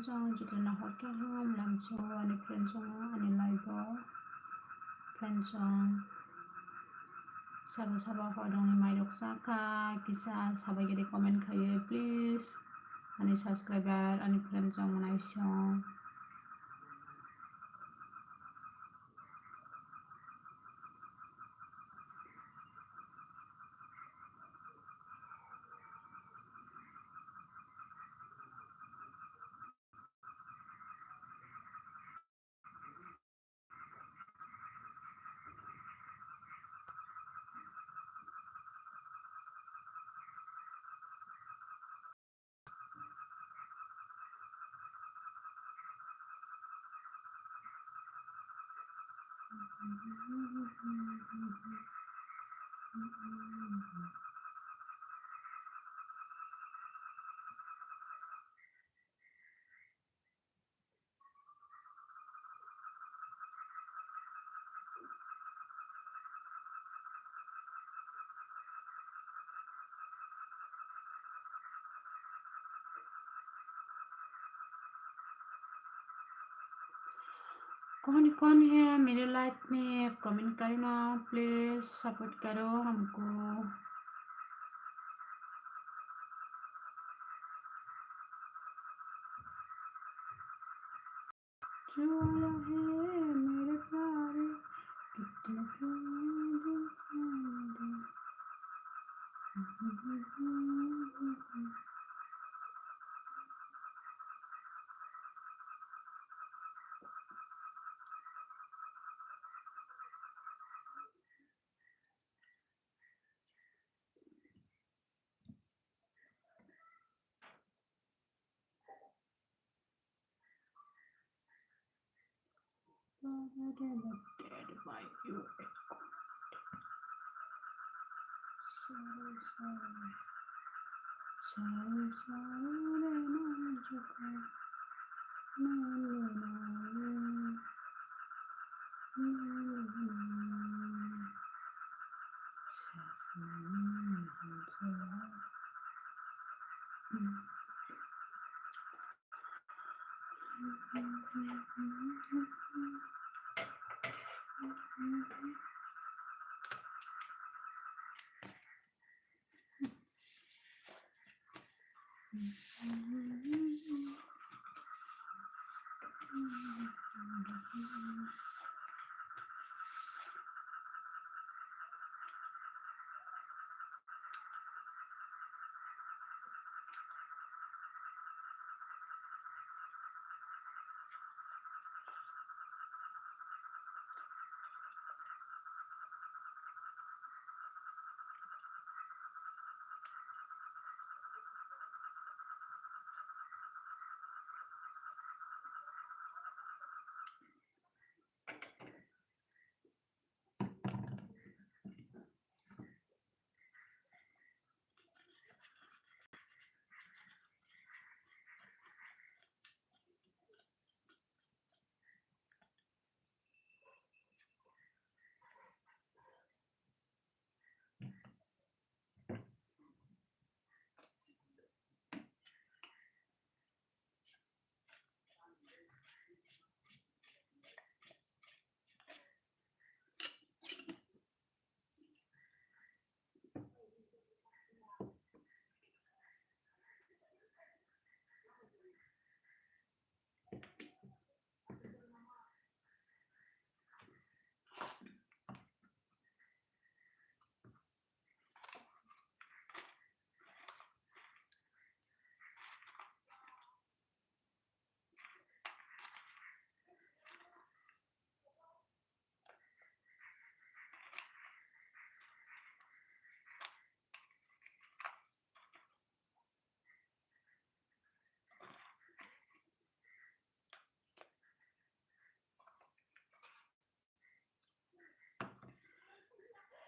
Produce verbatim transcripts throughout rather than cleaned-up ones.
Chwng jotoni nahor khe ham lamso ani friend chwng ani life o friend chwng sabo sabo hodongni mairok chakha kisa sabai gede comment khaiwi please ani subscriber ani friend chwng mwnai song. कौन कौन है मेरे लाइफ में, कमेंट करना please, support करो हमको। क्यों आया है मेरे प्यारे, कितने प्यारे दिन। Sorry, sorry. Sorry, sorry, no, no, no, no.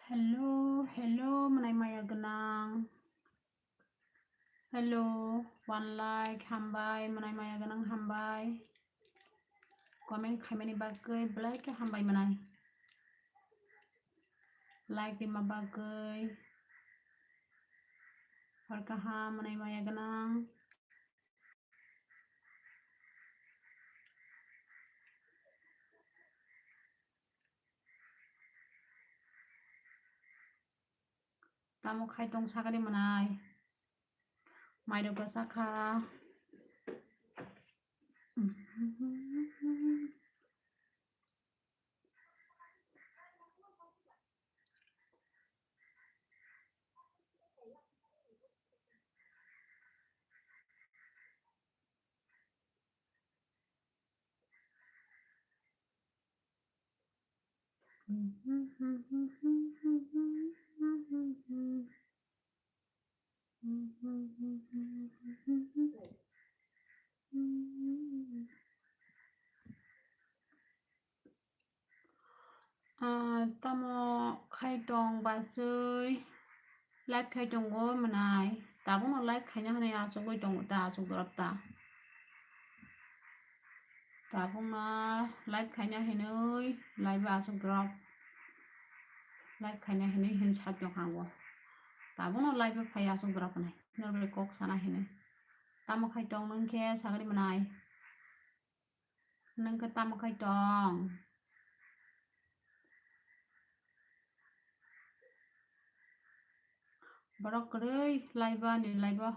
Hello, hello, mwnai maya gwnang. Hello, one like, hambai, mwnai maya gwnang, hambai. Comment khaimani bagwi belai khe hambai mwnai. Like rima bagwi. Hor kaham, mwnai maya gwnang. Tamo khai tong sakani mwnai. Mairok bwsa kha. Ah, tamo khai tong bachwi live khai tongo mwnai. Tabukno live khaina hwnwi achugwi tongo ta, achuk dorop ta. Tabukno live khaina hinwi live achuk dorop. Live khaina hinwi hin sak tong kha o. Tabukno live phai achuk dorop nai. Norbai kok sana hinwi. Tamo khai tong nwng khe sagri mwnai. Nwng khe tamo khai tong? Borok kwrwi laiba ani laiba.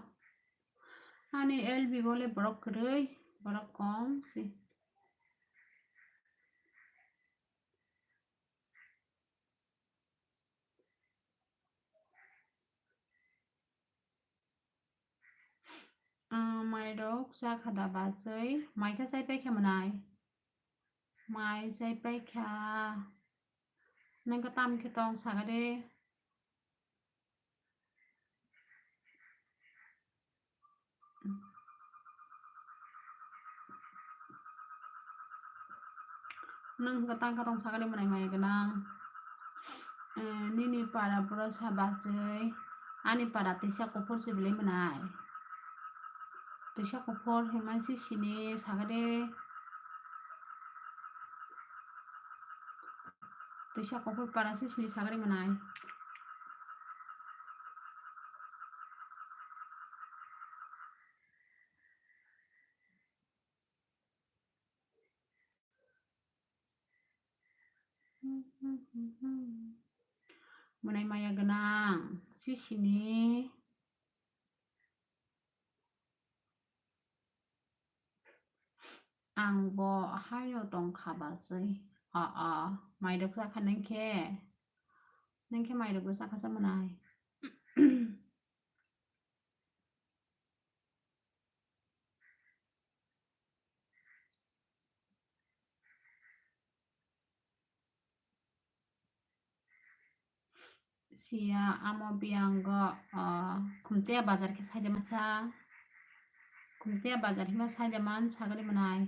Ani L B bo le borok kwrwi, borok kom se. Ah, mairok cha kha da bachwi? Mai khe chai pai kha mwnai? Mai chai pai kha. Nwng khe tam khe tong saga de. Nwng hwnkhe tang kha tong sakani mwnai maya gwnang. Eh, nini para bwrwsa bachwi, ani para twisa kuphur se belai mwnai. Twisa kuphur hinmani se sini sakade. Twisa kuphur para se sini sakade mwnai. Mwnai maya gwnang sisini. Ang bo haino tong kha bachwi. O, o, mairok cha kha nwng khe. Nwng khe mairok bo cha kha sa mwnai. Siya amo biyango, ah, Khumtiya bazar khe saida mansa. Khumtiya bazar hima saida man sagri mwnai.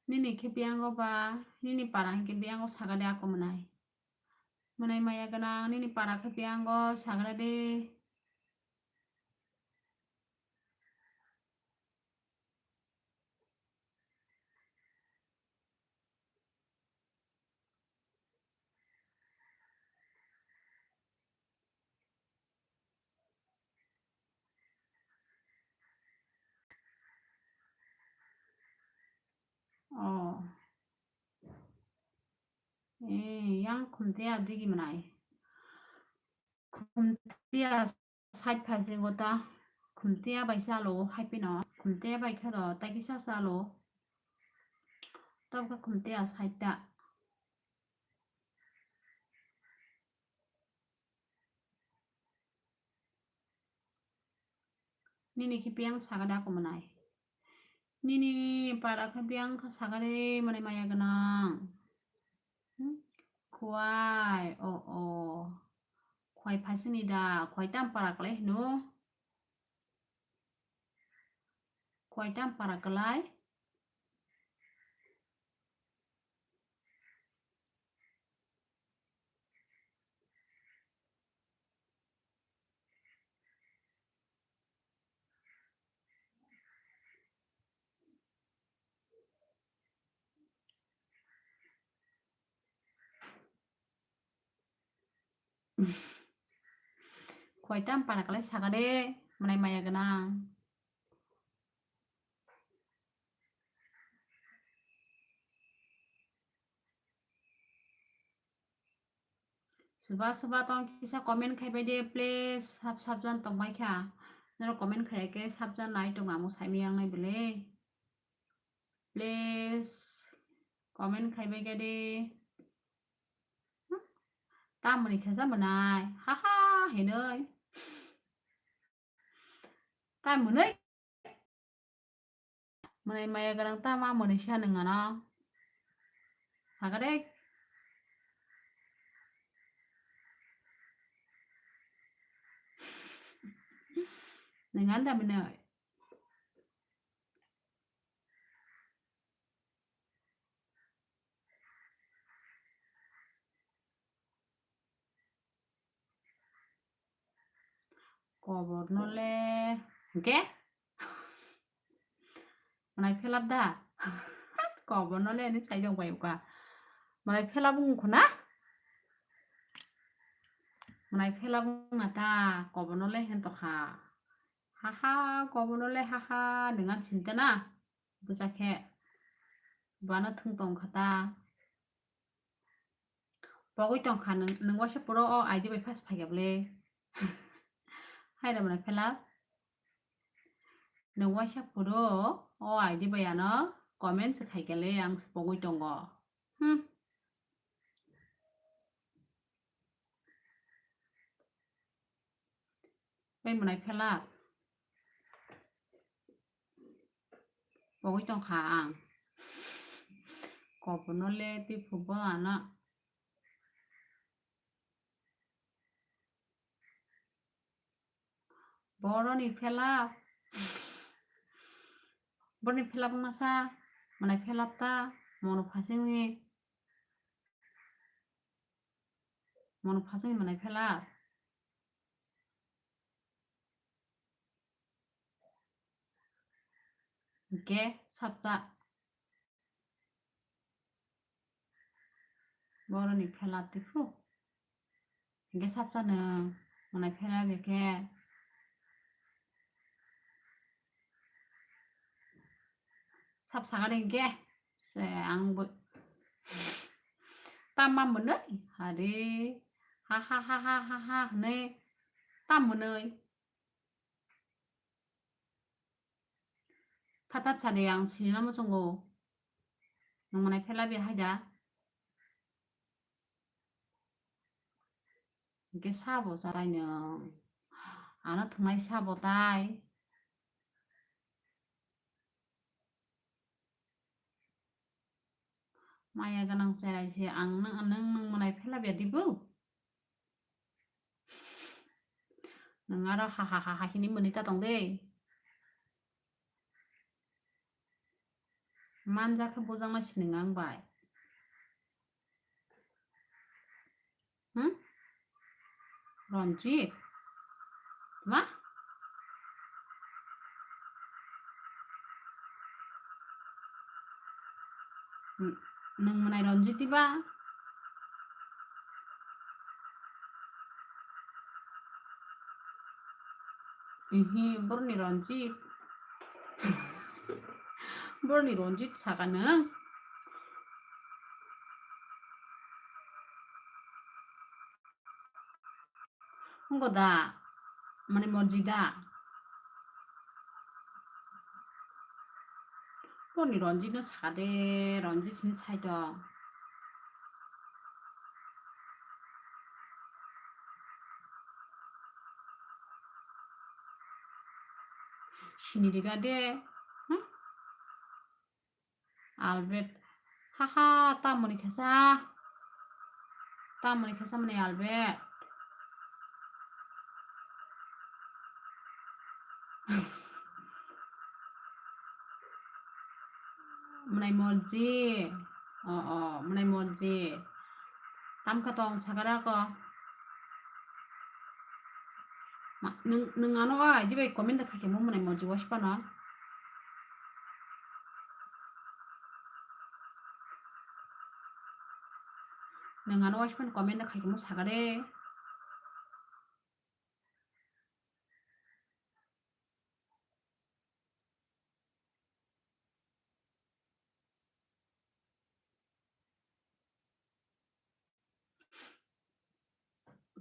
Nini khe biyango ba, nini para hinkhe biyango sagade ako mwnai. Mwnai maya gwnang, nini para khe biyango sagra de. Oh. Eh, yang Khumtiya digi mwnai. Khumtiya side phai se gota. Khumtiya bai chalo, hai pino. Khumtiya bai khe do, tai kisa chalo. Tabukhe Khumtiya side ta. Nini khe biyang sagade ako mwnai. Nini para khe biyang kha sagade mwnai maya gwnang. Hmm? Khwai, o, o. Khwai phaisini da, khwai tam para kwlai hino. Khwai tam para kwlai. Khwai tam para kwlai sagade. Mwnai maya gwnang. Swba swba tong kisa comment khai bai de, please. Sab sabjan tong bai kha. Noro comment khai ke sabjan nai tong amo sai mi yang nai bele. Please comment khai bai kha de. Tamoni khe sa mwnai. Ha ha hinoi. Tamoni. Mwnai maya gwnang tama mwnai siya nung ano. Saka de. Nung anda mwnai. Kobor no le, hwnkhe? Mwnai phelap da? Kobor no le hinwi sai tong bai uka. Mwnai phelap wng kho na? Mwnai phelap wng na ta, kobor no le hin tokha. Ha ha, kobor no le ha ha, nung an sinte na? Bwsa khe bana thung tong kha ta. Pogwi tong kha nwng, nwng waisa puro o I D bai first phai kha bwle. Hai rw mwnai phela. Nwng waisa puro o I D bai ano comment se khai kha le, ang se pogwi tongo. Hmm. Tei mwnai phela. Pogwi tong kha ang. Kobor no le twi phubo ano. Boroni phela. Boroni phela wngmasa. Mwnai phela ta. Mono phasingni. Mono phasingni mwnai phela. Hwnkhe sapsa. Boroni phela twiphru. Hwnkhe sapsa nwng mwnai phela bikhe. Sap sakani hwnkhe se ang bo tamma mwnwi hari ha ha ha ha ha ha hwnwi tam mwnwi. Phat phat sadi ang sinina muchungo. Nwng mwnai phela bi haida. Hwnkhe sabo charai nwng. Ano thwngnai sabo tai. Maya gwnang cherai se ang nwng, nwng, nwng mwnai phela bia dibo. Nwng aro ha ha ha ha hini mwnwi ta tong de. Manja khe bujang ma sining ang bai. Hmm? Ranjit? Ma? N-, nwng mwnai Ranjit diba? Ihi, borni Ranjit. Borni Ranjit saka nwng. Wngkha da, mane morji da. Borni Ranjit no sade, Ranjit hini sai tong. Sini riga de. Hmm? Albert. Haha, tamoni khesa. Tamoni khesa mani Albert. Mwnai morji. O, o, mwnai morji. Tamkha tong sakara ko. Ma, nwng, nwng ano o I D bai comment da khaikhe mo mwnai morji waspano. Nwng ano waspano comment da khaikhe mo sakare.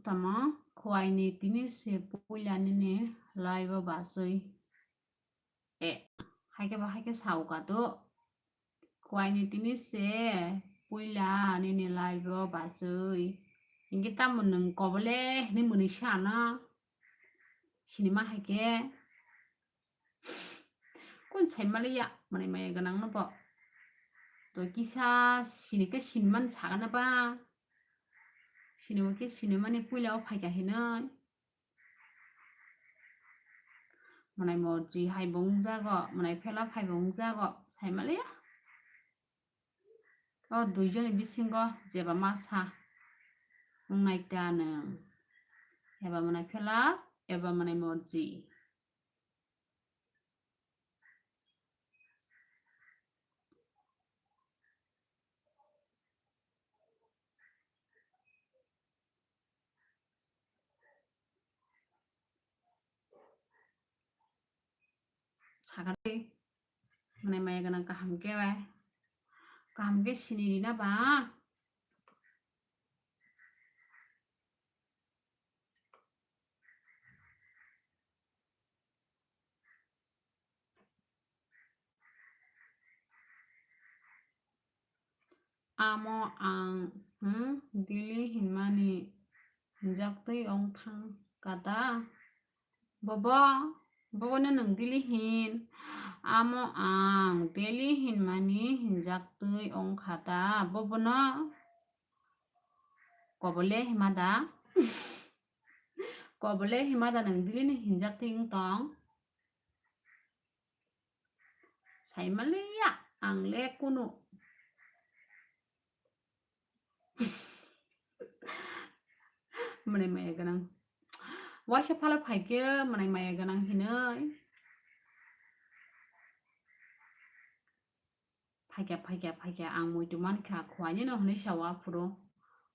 Tamo, khuaini tini se puila nini live o bachwi. E, haikhe ba haikhe sao ka to. Khuaini tini se puila nini live o bachwi. Hinkhe tamo nwng kobole hinwi mwnwi sa ano. Sinima haikhe. Kun sai maliya, mwnai maya gwnang no bo. To kisa sini khe sini man sagana ba. Sini bo khe sini mani puila o phaikha hinwi. Mwnai morji hai bo wngjago, mwnai phela phai bo wngjago, sai maliya. O duijoni bisingo jeba masa wngnai ta nwng, eba mwnai phela, eba mwnai morji. Sakari, mwnai maya gwnang kaham khe bai. Kaham khe sini rina ba. Amo ang, hmm, Delhi hinmani hinjaktwi ong thang kata. Bobo, bobo no nwng Delhi hin. Amo ang Delhi hinmani hinjaktwi ong kata. Bobo no kobole hima da. Kobole hima da nwng Delhi ni hinjaktwi ong tong. Sai maliya, ang le kunu. Mwnai maya gwnang. Waisa phala phaikhe mwnai maya gwnang hinwi. Phaikha, phaikha, phaikha, ang muitu mankha, khuainino hwnwi sao aphuru.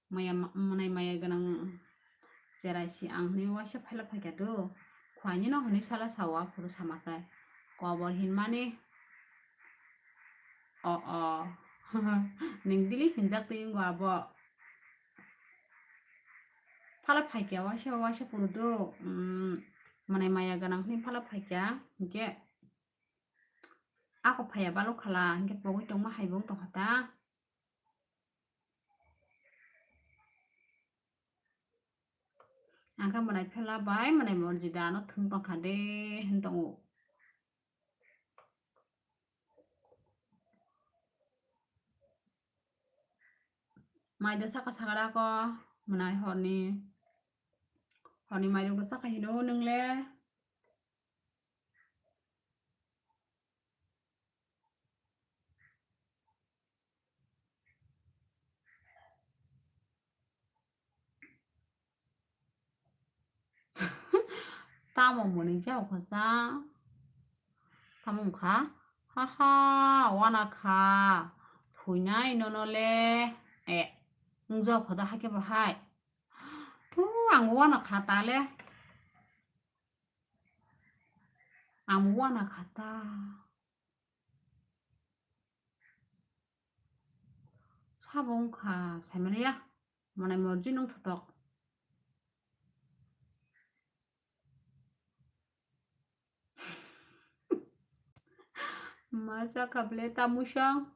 Maya ma-, mwnai maya gwnang cherai si ang hwnwi waisa phaila phaikha do. Khuainino hwnwi sala sao aphuru sama khe. Kobor hinmani. O, o. Nwng Delhi hinjaktwi wngo abo. Phala phaikha waisa, waisa phuru do. Mm, mwnai maya gwnang hwnwi phala phaikha. Hinkhe Ako phaiya balok khala, hinkhe pogwi tongma hai bo wng tongkha ta. Ang khe mwnai phela bai mwnai morjida ano thwng tongkha de, hwn tongo. Mai do saka saka rako, mwnai horni, horni mai rok do saka hino nwngle. Tamo mwnwi jao kha sa? Tamo wngkha? Haha, wana kha. Thuinai nono le. E, wng jao kha da hakhe bo hai. Thu, ang wana kha ta le. Ang wana kha ta. Sabo wngkha, saimaliya, mwnai morji nung thotok. Ma chakha ble tamui song?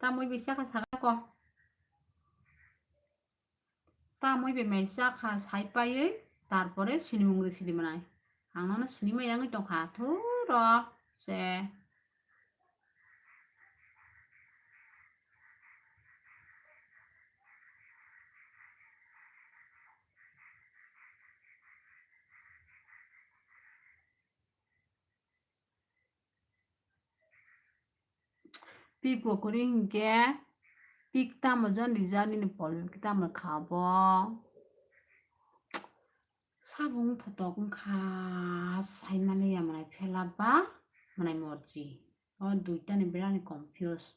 Tamui bai chakha sakha ko. Tamui bai mai chakha sai paiwi, tarpore sinimung rw sidi mwnai. Ang nono sinimai yangwi tongkha, thuro se. Pik bo kwrwi hinkhe, pik tamo jani jani ni polbim khe tamo kha bo. Sabung thotok wngkha, saimaliya mwnai phelap ba mwnai morji. O duitani berani confuse.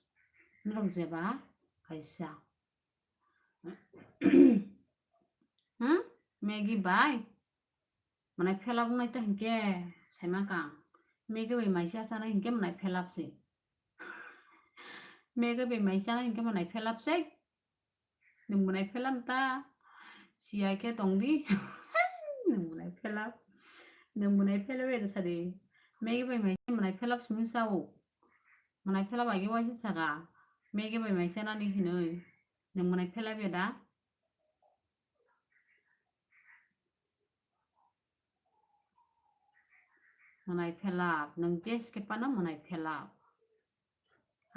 Norok jeba kaisa. Hmm? Maggie bai? Mwnai phelap wngnai ta hinkhe saimang kang. Maggie bai mai cha chanai hinkhe mwnai phelap se. Maggie bai mai chanai hinkhe mwnai phelap se. Nwng mwnai phelap ta. Siya khe tongdi. Nwng mwnai phelap. Nwng mwnai phelap ya sadi. Maggie bai mai mwnai phelap simi sao. Mwnai phelap agi waisa saka. Maggie bai mai chanani hinoi. Nwng mwnai phelap ya da? Mwnai phelap, nwng je skipano mwnai phelap.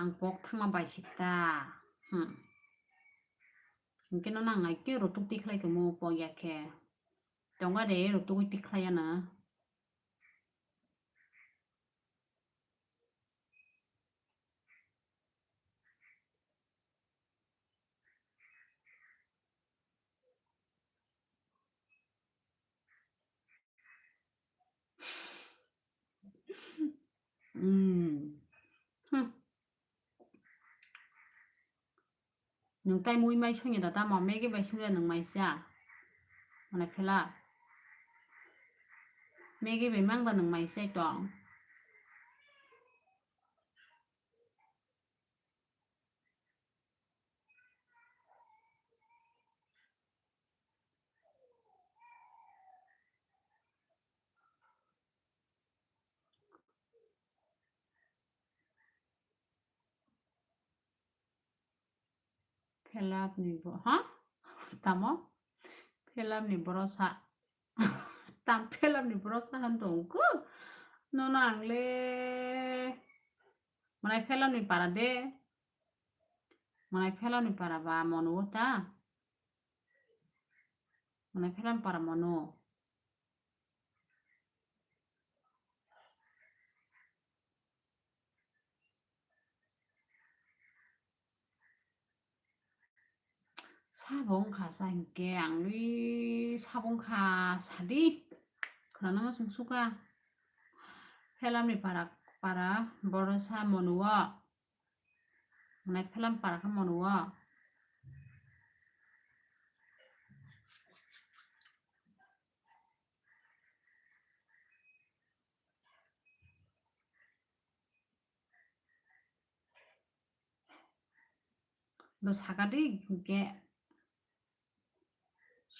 Ang pok thangma bai sita. Hmm. Hwnkhe no nang nai ke rotuk tikhlai tomo pok ya khe. Tonga de rotuk tikhlai ya na. Hmm. Hmm. Nwng tai mui mai songya da tamo, Maggie bai songya nwng mai cha. Mane phela. Maggie bai mang da nwng mai cha tong. Phelap ni bo-, ha? Tamo? Phelap ni borosa. Tam phelap ni borosa han tongkhu. Nono ang le. Mane phelap ni para de. Mane phelap ni para ba mono ta. Mane phelap ni para mono. Sabo wngkha sa hinkhe ang ui sabo wngkha sadi. Khwnana muchung suka. Phelap ni para, para borosa mono o. Mane phelap para khe mono o. Do sakadi hinkhe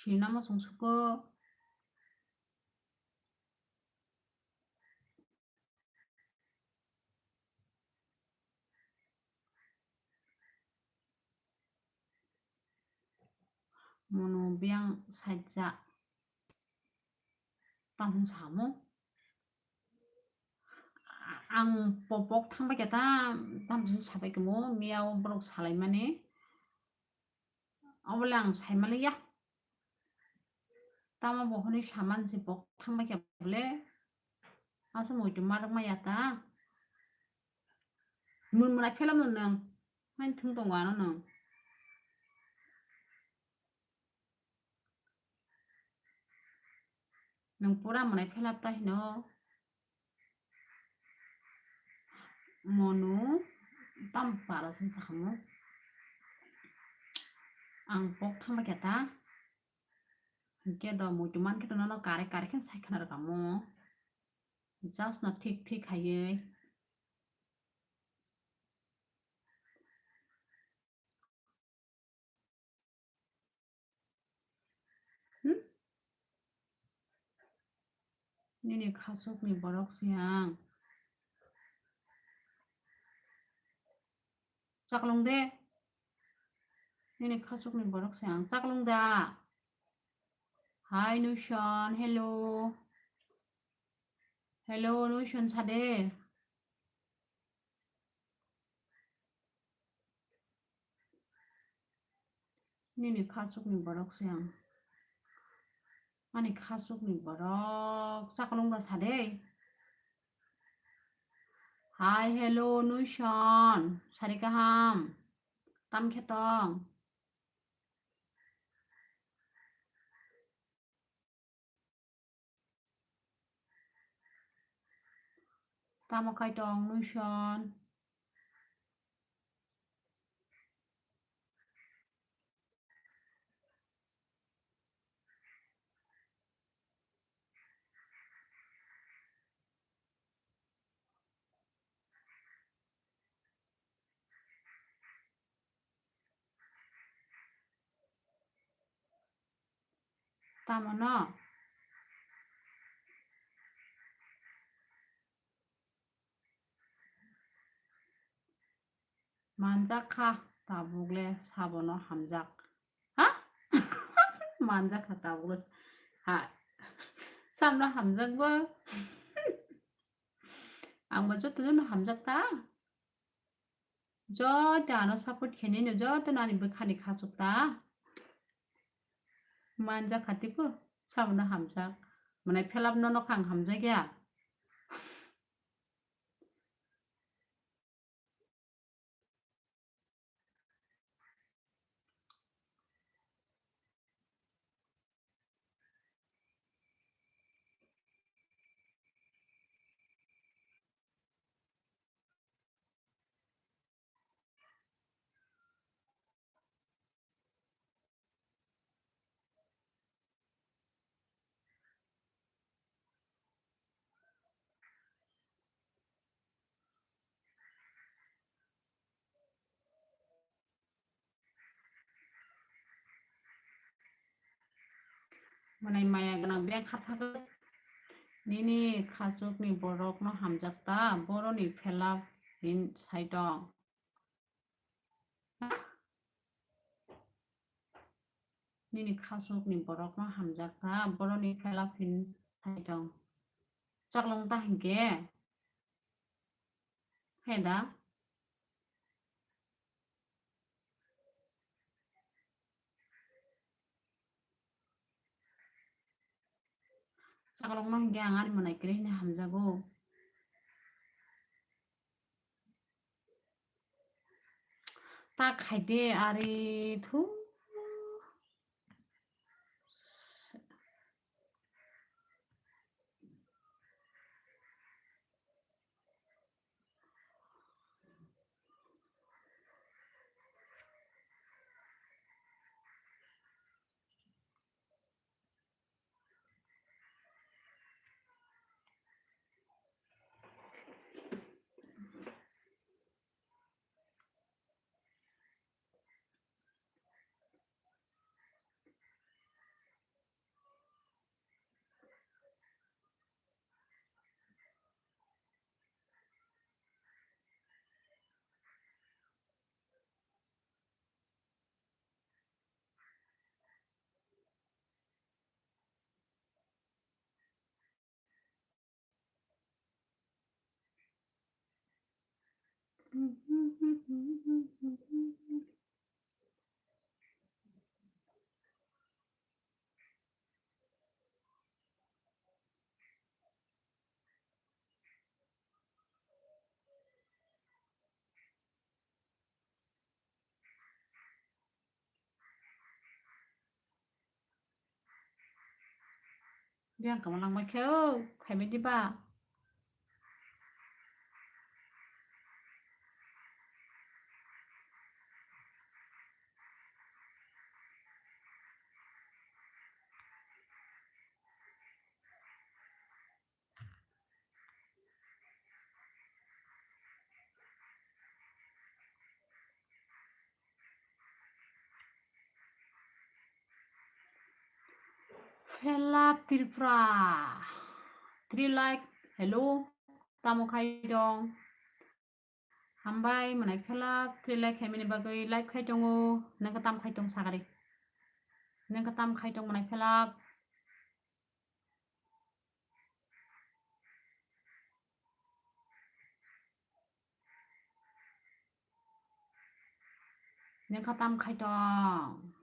sinama chwng suko. Mono biyang saijak. Tamo samo. Ang popok thangbai khe ta, tamo sabai khe mo, miyao borok salaimani. Obole ang saimaliya. Tamo bo hwnwi saman se bok thangbai khe bole. Asa muitu marak maya ta. Mun mwnai phelam no nwng. Hain thung tongo ano nwng. Nwng pura mwnai phelap ta hino. Monu tam para se sakamo. Ang pok thangba khe ta. Hinkhe do muitu man khe to nono kare kare khe sai khna rwkamo. Just no thik thik khaiwi. Hmm? Nini khasukni borok se ang. Chaklong de. Nini khasukni borok se ang. Chaklong da. Hi, Nushon. Hello. Hello, Nushon sade. Nini khasukni borok se ang. Ani khasukni borok chaklong da sade. Hi, hello, Nushon. Sari kaham. Tam khe tong. Tamo kaitor nwng son. Tamo no? Manjak kha tabuk le sabono hamjak. Ha? Manjak kha tabuk le ha. Sabono hamjak bo. Ang bo joto jono hamjak ta. Joto ano support khenino joto nani bwkhani khachuk ta. Manjak kha tipo sabono hamjak. Mwnai phelap nono kha ang hamjak ya. Mwnai maya gwnang beng kha thagwi nini khachukni borokno hamjak ta, boroni phelap hin sai tong. Nini khachukni borokno hamjak ta, boroni phelap hin sai tong. Chaklong ta hinkhe? He da? Chaklokno hinkhe ang ani mwnai kwrwi hwnwi hamjago. Ta khaide ari thu. Biyang kama langbai khe o, khaimai diba? Felap Tripura. Three like. Hello. Tamo khai dong? Hambai, mwnai Felap. Three like khaimani bagwi like khai tongo. Nang ka tam khai tong sagari. Nang ka tam khai tong mwnai Felap. Nang ka tam khai tong.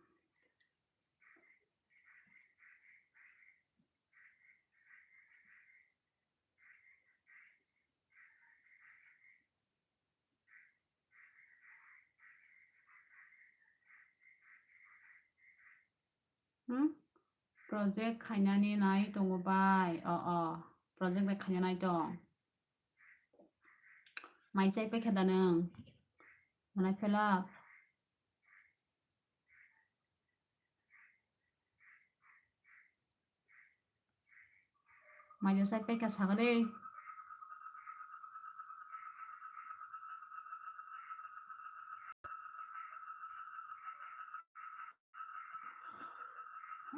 Hmm? Project khainani nai tongo bai. O, o. Project bai khaina nai tong. Mai chai paikha da nwng? Mwnai Felap. Mai chai paikha sagade.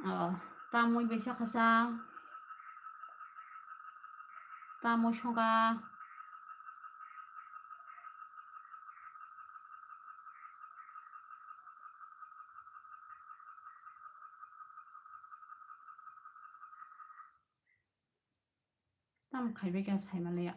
Oh, Tamwi bai sakha sa. Tamwi songkha. Tamo khaibai khe saimanliya.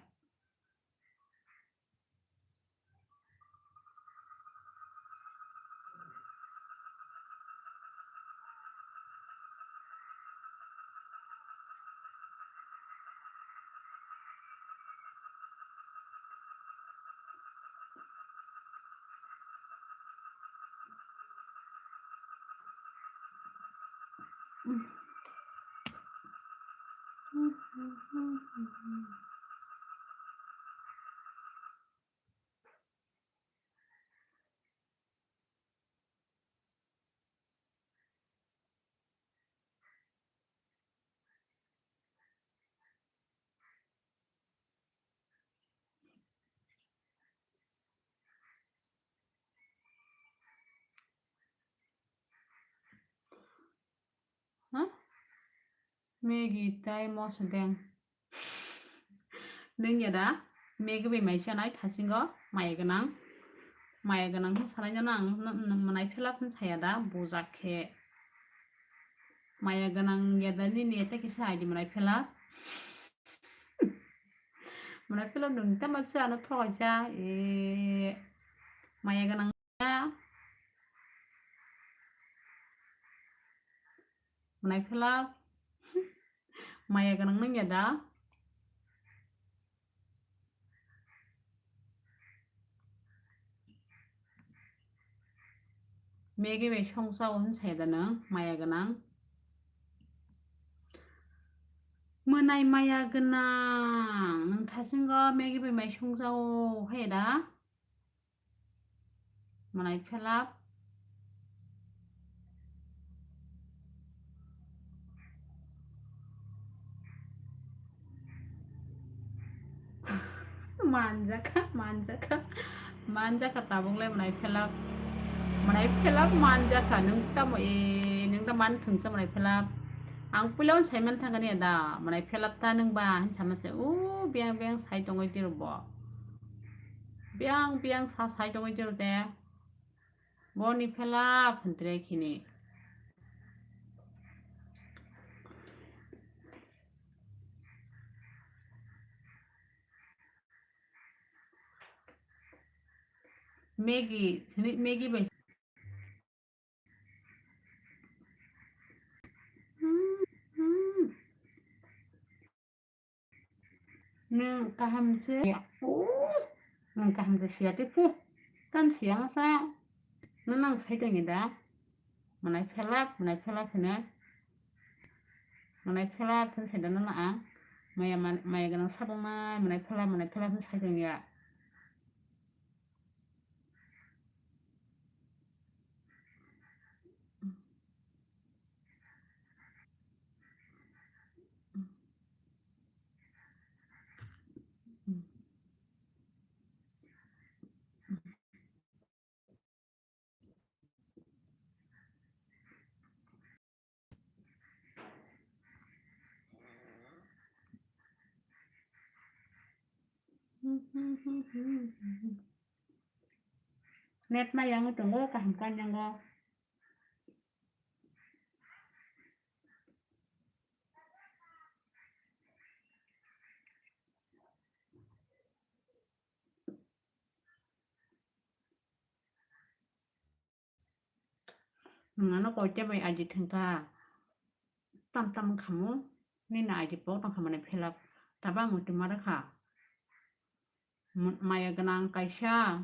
Ha? Maggie tai moso deng. Nung ya da? Maggie bai mai chanai thasingo maya gwnang. Maya gwnang khe sanai jano ang, n-, n-, mwnai phelap hwn saya da, bujak khe. Maya gwnang ya da nini eta kisa aidi mwnai phelap. Mwnai phelap nung tamo cha ano thokaisa, e, maya gwnang. Mwnai phelap. Maya gwnang nung ya da? Maggie bai song chao hwn saya da nung, maya gwnang. Mwnai maya gwnang, nung thasingo Maggie bai mai song chao hai da? Mwnai phelap. Manjakha, manjakha, manjakha tabuk le mwnai phelap. Mwnai phelap manjakha, nung tamo e, nung ta man thungsa mwnai phelap. Ang puila un saiman thangani da, mwnai phelap ta nung ba, hin sama se, o, biang biang sai tongoi tiro bo. Biang biang sa sai tongoi tiro te. Boni phelap hwntre khini. Maggie, sini Maggie bai. Hmm, hmm. Nwng kaham se, o, nwng kaham se siya tei phu. Tam siya sa, nwng nang sai tongni da? Mwnai phelap, mwnai phelap hwno. Mwnai phelap hwn sai da nono ang. Maya man-, maya gwnang sabung nai, mwnai phelap, mwnai phelap hwn sai tongya. Net ma yang tongo, kaham kan yang go. Nwng ano koite bai aji thwngkha. Tam tam wngkha mo. Nini aji pok tongkha mwnai phelap. Taba ang muitu ma rwkha. Maya gwnang kaisa.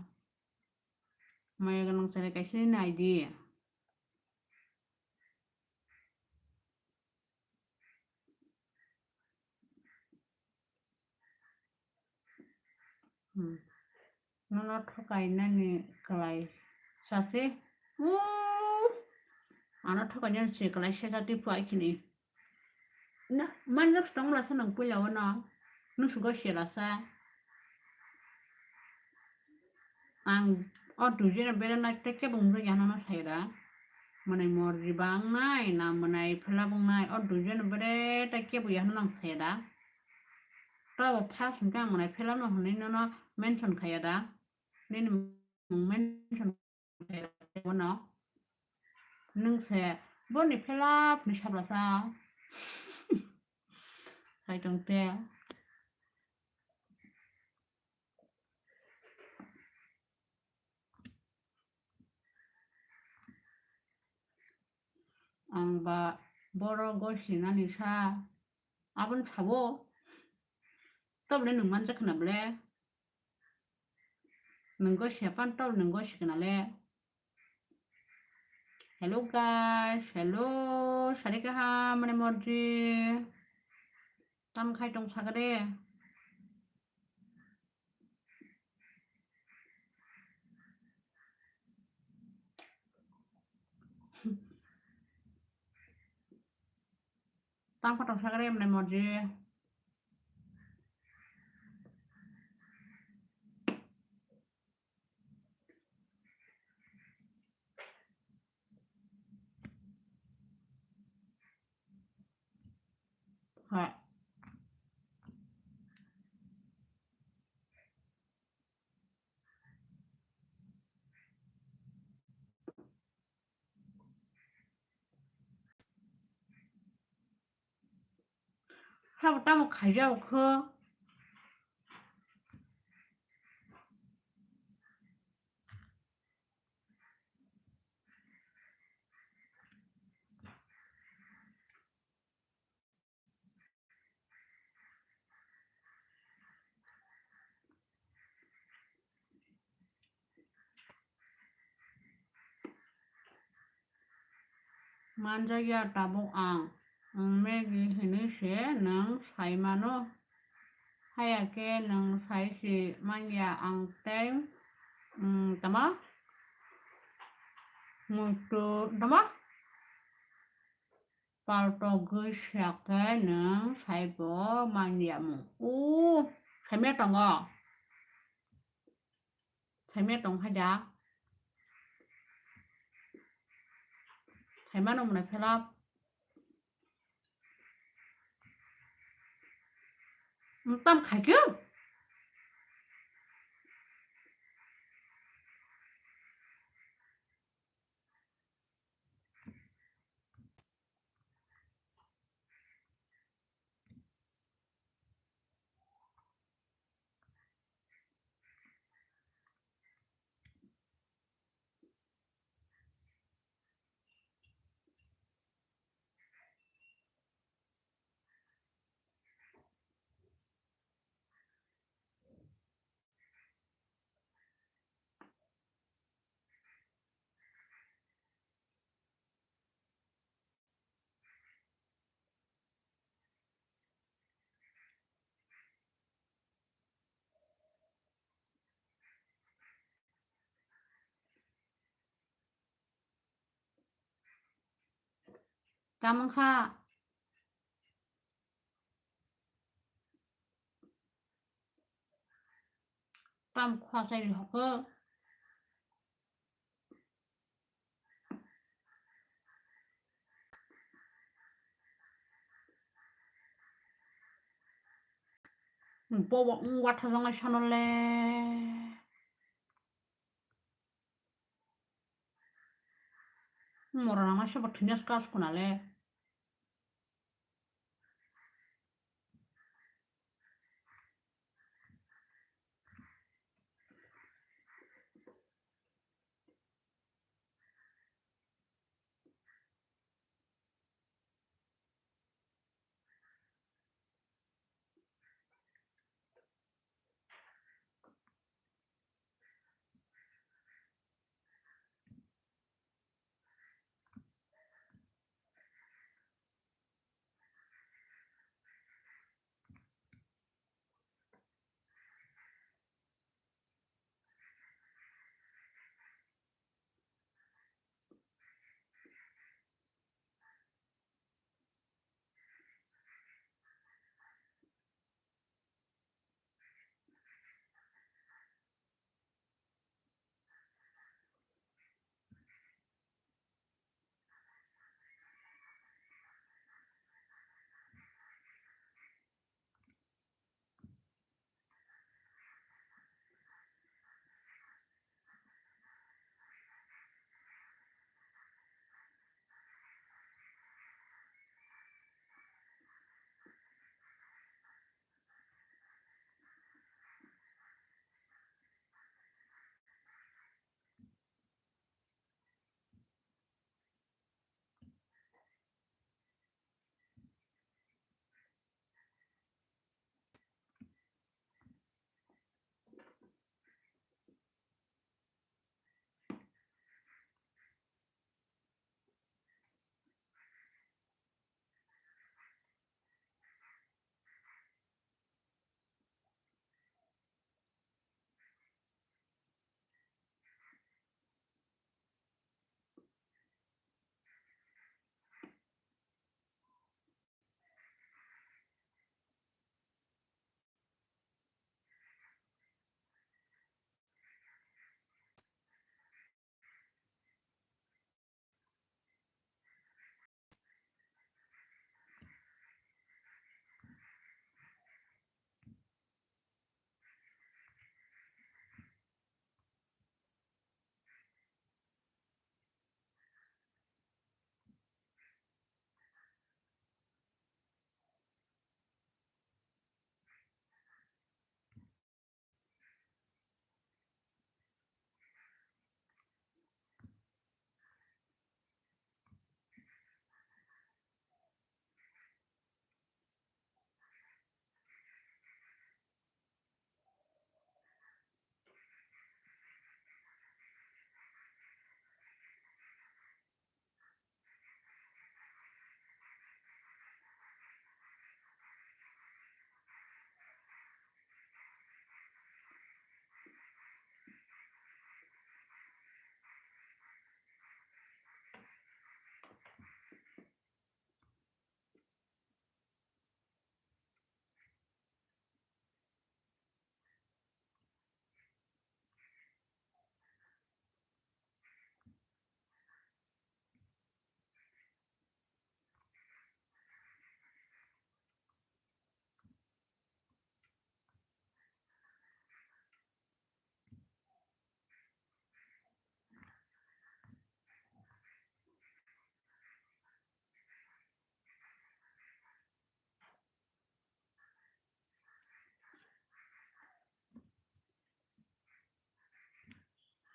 Maya gwnang chwrai kaisa nini aji. Hmm. Nono thokai nani kwlai sase. Ooh! Ano thokai nani se kwlai se jati phai khini. Na, manjak tong la sa nang puila o no. Nusugo se la sa. Ang o dujena bera na teke bung jagi ano no sai ra. Mwnai morji ba wngnai, na mwnai phela bo wngnai, o duijon bere ta kebo ya hwnwi nang saya da. Tabo first hwnkhe ang mwnai phela no hwnwi nono mention khaya da. Nini mung mention khaya da bono. Nwng se boni phela ni sabla sa. Sai tong te. Ang ba borok gosinani sa aboni sabo. Tobole nwng manjak khna bole. Nwng gosi apan tobole nwng gosi khna le. Hello guys, hello, sari kaham mane morji. Tam khai tong sakade. Tang photo sagre emne morji. Ha. Habo tamo khaijao kho. Manjakya tabuk ang, ang Maggie hinwi se nwng sai mano, haya khe nwng sai si manya ang tei, mm, tamo? Muitu tamo? Paltogwi sakhe nwng saibo manya mung. O, saimya tongo. Saimya tong hai da. Saimano mwnai phelap. Tam khai khe. Tamo kha. Tam khwasai ri hoko. Bobo wng watha jong lai sano le. Mora nama sabo thwina ska sukuna le.